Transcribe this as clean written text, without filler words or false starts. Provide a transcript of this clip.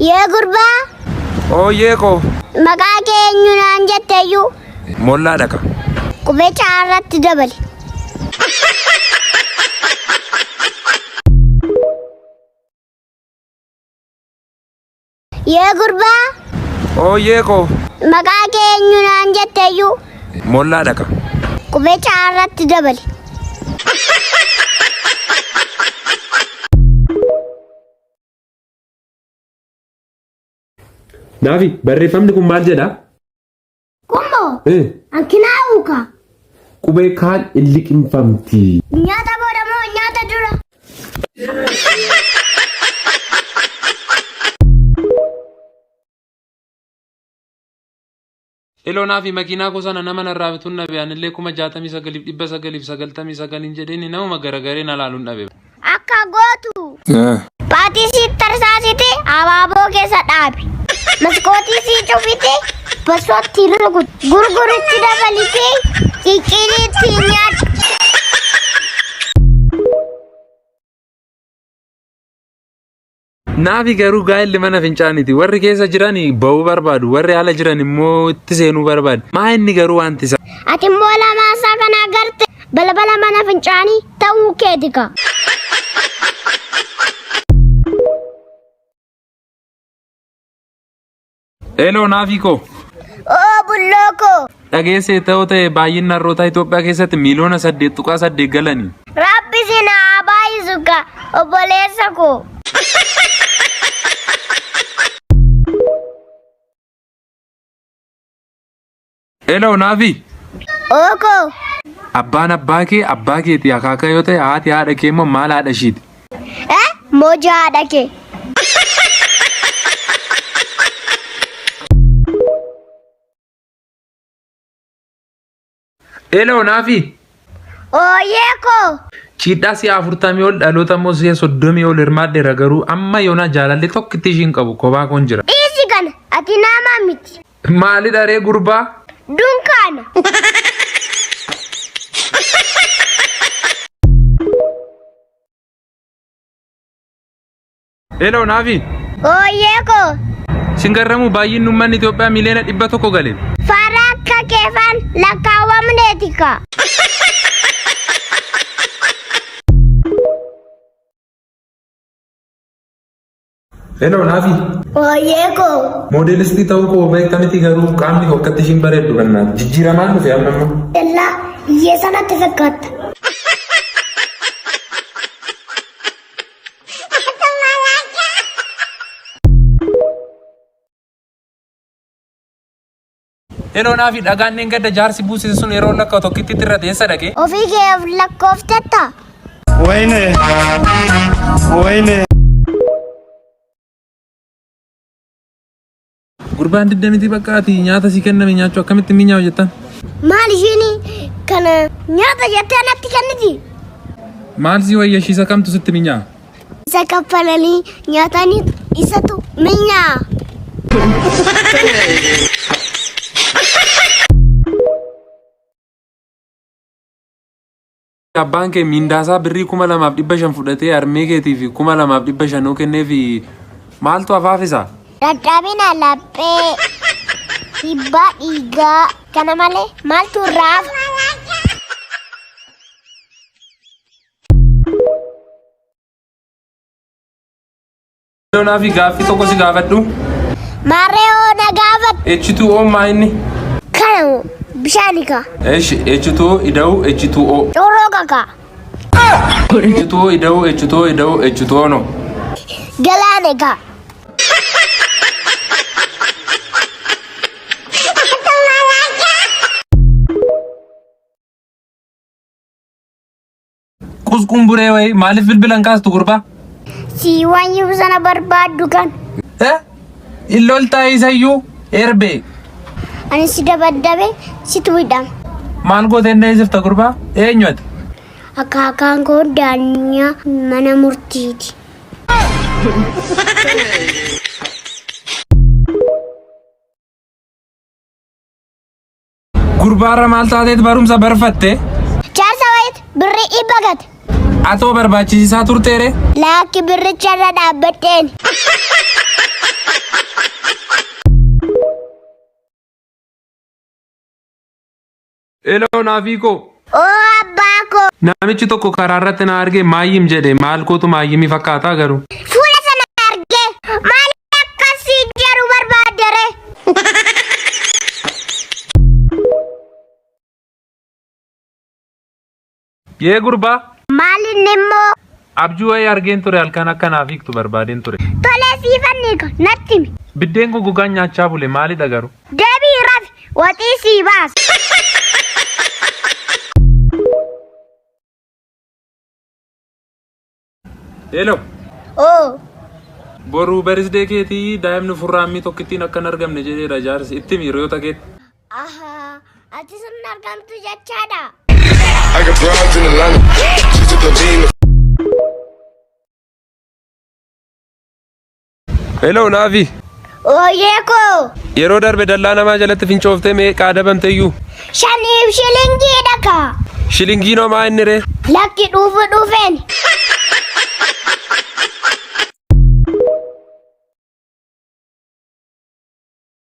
Yee gurbaa, Ooyyee koo. Maqaa kee eenyu naan jetteeyyuu? Mollaa dhaqa. Qubee caarratti dabali. Yee gurbaa, Ooyyee koo. Maqaa kee eenyu naan jetteeyyuu? Mollaa dhaqa. Qubee caarratti dabali. Naafi, barreeffamni kun maal jedha? Kummoo Eh, ankinaa'uuka. Qubee kaan in liqimfamti. Nyaata booda moo nyaata dura? Eloo Naafi, makiinaa koo sana nama narraa bituun dhabe, anillee 69,999 hin jedheeni, namuma garagaree na laaluun dhabe. Akka gootu. Baatii sii tarsaasiti abaaboo keessa dhaabi. Maskootii sii cufiti basootti rukuti. Gurguritti dabaliti cicciriitti nyaadhu. Naafi, garuu gaa'elli mana fincaaniiti. Warri keessa jiran ba'uu barbaadu. Warri ala jiran immoo itti seenuu barbaadu. Maa inni garuu wanti isaa? Ati immoo lamaasaa kana agarte balbala mana fincaanii ta'uu keeti ka. Eloo Naafii koo. Oo bulloo koo. Dhageessee ta'uu ta'e, baay'inni harrootaa Itoophiyaa keessatti miiliyoona 8.8 galanii. Rabbi si na haa baay'isu ka, obboleessa koo. Eloo Naafi. Oo koo. Abbaan abbaa kee abbaa keetii akaaka yoo ta'e, haati haadha kee immoo maal haadha ishiiti? Eh? Moja haadha kee. Eloo Naafi. Ooyee koo. Cidhaa si'a 40 ol, dhaloota immoo si'a 30 ol hirmaadheera, garuu amma yoonaa jaalalli tokkitti ishiin qabu, kophaa koon jira. Dhiisi kana, ati nama miti. Maali dharee gurbaa? Dunkaana. Hello Naafi. Ooyee koo. Sin garramuu, baay'inni uummanni Itoophiyaa miiliyoona 100 gale. Fara akka keefan lakkaawwamneeti ka. Hello Naafi. Ooyee koo. Moodelistii ta'uu koo beekta miti, garuu qaamni koo akkatti ishiin bareeddu kannaati. Jijjiiramaan dhufe amma immoo. Illaa hiyyeessa natti fakkaatta. Hello Naafi, dhagaan gadda jaarsi buusise sun yeroo lakkaa'u tokkitti irra teessa dhaqee. Ofii kee of lakkoofteetta. Wayne. Wayne. Gurbaan diddamiti, bakka ati nyaata si kenname nyaachuu akkamitti minyaawu jettan? Maal ishiin kana nyaata jettee natti kenniti? Maal si wayya, ishiisa kamtu sitti minyaa? Isa kaffalanii nyaatanii isatu minyaa. Abbaan kee miindaasaa birrii 2,500 fudhatee harmee keetii fi 2,500 kennee fi maaltu afaafisa? Dadhabina laphee, dhiibbaa dhiigaa kana malee maaltu irraa hafa? Naafi, gaaffii tokko si gaafadhu. Maarree hoo, na gaafadhu. H2O maa inni? Kana moo bishaani ka. Eshi, H2O ida'u H2O. Coroo kakaa. H2O ida'u H2O ida'u H2O no. Galaana ka. Qusqumburee wayii, maaliif bilbilan kaastu gurbaa? Si waan yiwu sana barbaaddu kan. Eh? Illoltaa isayyuu erbee. Ani si dabaddabe situ hidhama. Maal gootee na eessifta gurbaa? Eenyu ati? Akaakaan koo daanyaa mana murtiiti. Gurbaarra maal taateet barumsa barfatte? Jaarsa wayiit birrii 100 gate. Atoo barbaachisiisaa turteere? Laakki, birricha irra dhaabbadheen. Eloo naafii koo. Oo abbaa koo. Namichi tokko karaa irratti na argee maayyim jedhe maal kootu maayyimii fakkaataa garuu. Fuula sana argee maal akkasii jedhu barbaadere. Yee gurbaa. Maal inni immoo Abjuu wayii argeen ture halkan akka naaf hiiktu barbaadeen ture. Tolee siifan hiika natti himi. Biddeen kun gogaan nyaachaa bule maalidha garuu? Deebii rafi waxii sii baasa. Hello. Oo. Boruu barisdee keetii daa'imni furraammii tokkittiin akka hin argamne jedheera jaarsi itti himi hiriyoota keetti. Ahaa ati sun argamtu jechaadha. I got broads in Atlanta. She took the lean. Hello Naafi. Ooyee koo. Yeroo darbe dallaa namaa jalatti fincooftee meeqa adabamte iyyuu? Shaniif shilingiidha kaa. Shilingiin homaa inni ree? Lakki dhuufu dhufeen.